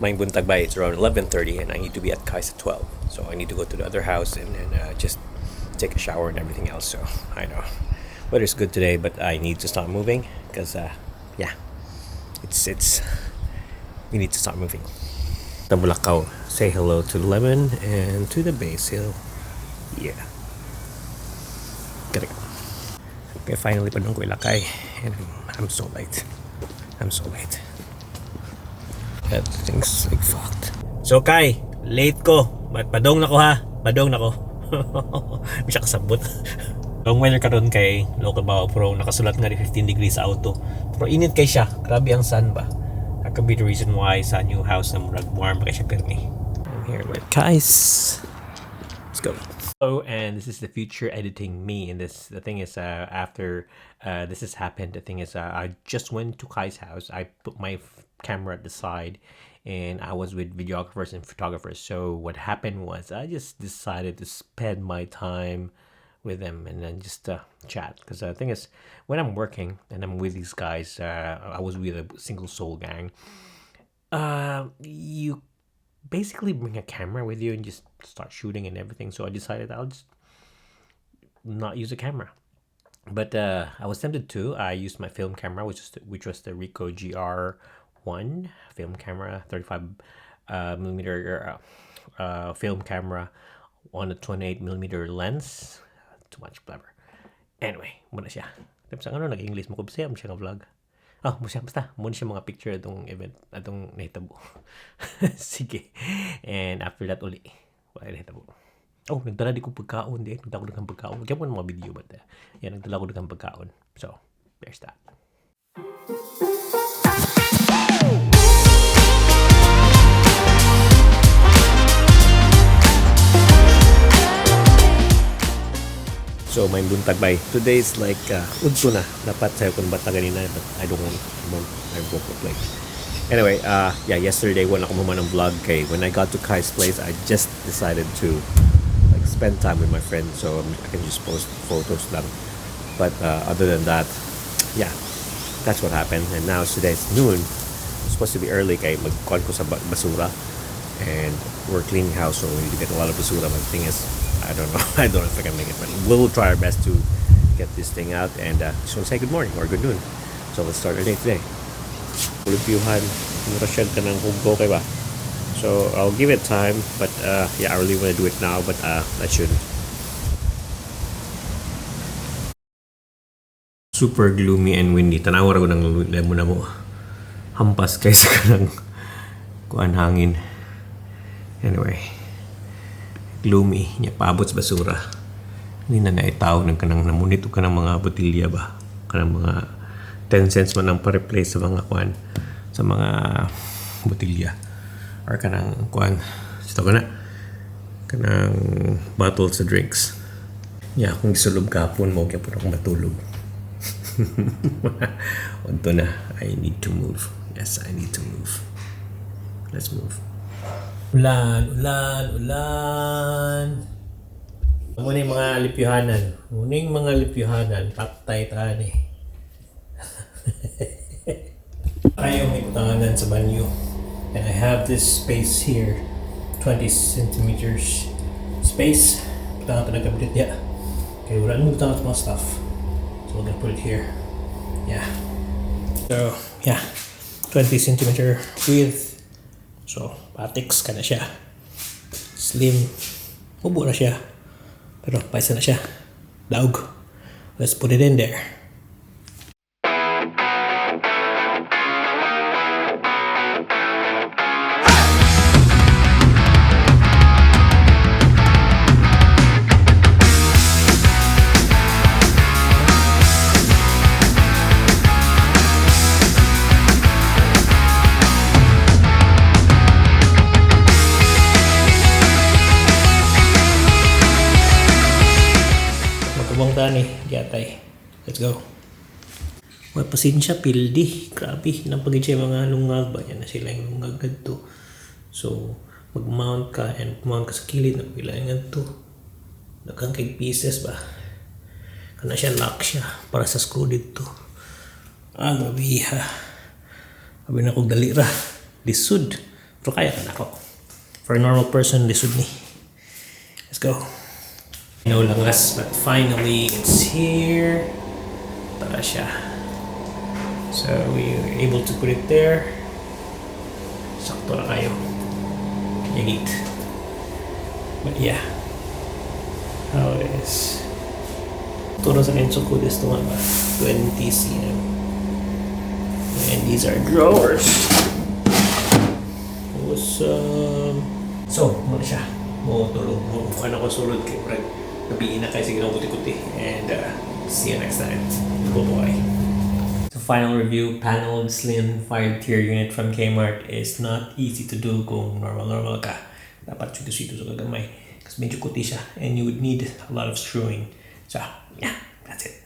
Maayong buntag bai, it's around 11:30 and I need to be at Kai's at 12. So I need to go to the other house and then just take a shower and everything else. So I know. Weather's good today, but I need to start moving because, yeah, it's we need to start moving. Tambulakaw. Say hello to the lemon and to the basil. Yeah. Gotta go. Okay, finally padung ko ilakay. And I'm so late. I'm so late. That thing's like fucked. So Kai, late ko. But padong na ko ha. Padong na ko. Di siya kasabot. Ang weather karon kay local ba, pero nakasulat nga di 15 degrees sa auto. Pero init kay siya. Grabe ang sun ba. That could be the reason why sa new house na murag warm pa kay siya pirmi. I'm here with Kais. Let's go. Oh, and this is the future editing me. And this, the thing is, after this has happened, the thing is, I just went to Kai's house. I put my camera at the side, and I was with videographers and photographers. So what happened was, I just decided to spend my time with them and then just chat. Because the thing is, when I'm working and I'm with these guys, I was with a single soul gang. You basically bring a camera with you and just start shooting and everything. So I decided I'll just not use a camera. But I was tempted to. I used my film camera, which was the Ricoh GR1 film camera, 35 millimeter film camera on a 28 millimeter lens. Too much blabber. Anyway, mao na siya. Tapos ang ano, nag-English mo ko, siya nga vlog. Oh, mo siya, basta, mao na siya mga picture atong event, atong nahitabo. Sige. And after that, uli. Wala nahitabo. Oh, nagdala di ko pagkaon di. Nagdala ko daghang pagkaon. Kaya mo mga video, but yeah, nagdala ko daghang pagkaon. So, there's that. So, maayong buntag bai. Today's like, udto na. Dapat sayo kung bata ganina, but I don't want, I woke up late. Anyway, yeah, yesterday, wala ko maman ng vlog kay when I got to Kai's place, I just decided to like spend time with my friends, so I can just post photos lang. But other than that, yeah, that's what happened. And now today's noon. It's supposed to be early kay magkuan ko sa basura. And we're cleaning house, so we need to get a lot of basura. But the thing is, I don't know. I don't know if I can make it, but we'll try our best to get this thing out. And just want to say good morning or good noon. So let's start our day today. Limpyuhan, mura siya kanang hugo kay ba. So I'll give it time, but yeah, I really want to do it now, but I shouldn't. Super gloomy and windy. Tanawa ra ko ng lemon na mo. Hampas kay sa kanang kuan hangin. Anyway, gloomy. Nya paabot sa basura. Hindi na naitaw ng kanang namunit o kanang mga botilya ba. Kanang mga 10 cents man ang pa-replace sa mga kuan, sa mga botilya. Or kanang kuan, ito ka na, kanang bottles sa drinks. Nya akong gisulob kahapon mo, kaya po akong matulog. Unto na, I need to move. Yes, I need to move. Let's move. Ulan, ulan, ulan. Muna yung mga lipyuhanan. Muna yung mga lipyuhanan. Patay tani. Ayaw may butanganan sa banyo. And I have this space here. 20 centimeters space. Butangan ito ng cabinet niya. Okay, wala nang butangan sa mga stuff. So we're gonna put it here. Yeah. So, yeah. 20 centimeter width. So, patiks ka na siya. Slim. Ubo na siya. Pero, paisa na siya. Daog. Let's put it in there. Magkabang tani, giatay. Let's go. Well, pasensya, pildi. Grabe, napagid siya mga lungag ba? Yan na sila yung lungag gadto. So, mag-mount ka and mount ka sa kilid, napila yung gadto. Daghang kay pieces ba? Kana siya, lock siya para sa screw dito. Ah, grabe ha. Sabi na kong dali ra. Lisod. Pero kaya ka nako. For a normal person, lisod ni. Let's go. No langas, but finally it's here. Tara siya. So we were able to put it there. Sakto na kaayo. Yagit. But yeah. How it is. Turo sa Kenzo ko this to ba? 20 cm. And these are drawers. Awesome. So, mao na siya. Mo tulog mo mukha na ko sulod kay murag gabii na kay sige lang kuti-kuti. And see you next time. Bye-bye. So final review, paneled slim 5-tier unit from Kmart is not easy to do kung normal-normal ka. Dapat sweet-sweet sa kagamay. Kasi medyo kuti siya and you would need a lot of screwing. So, yeah, that's it.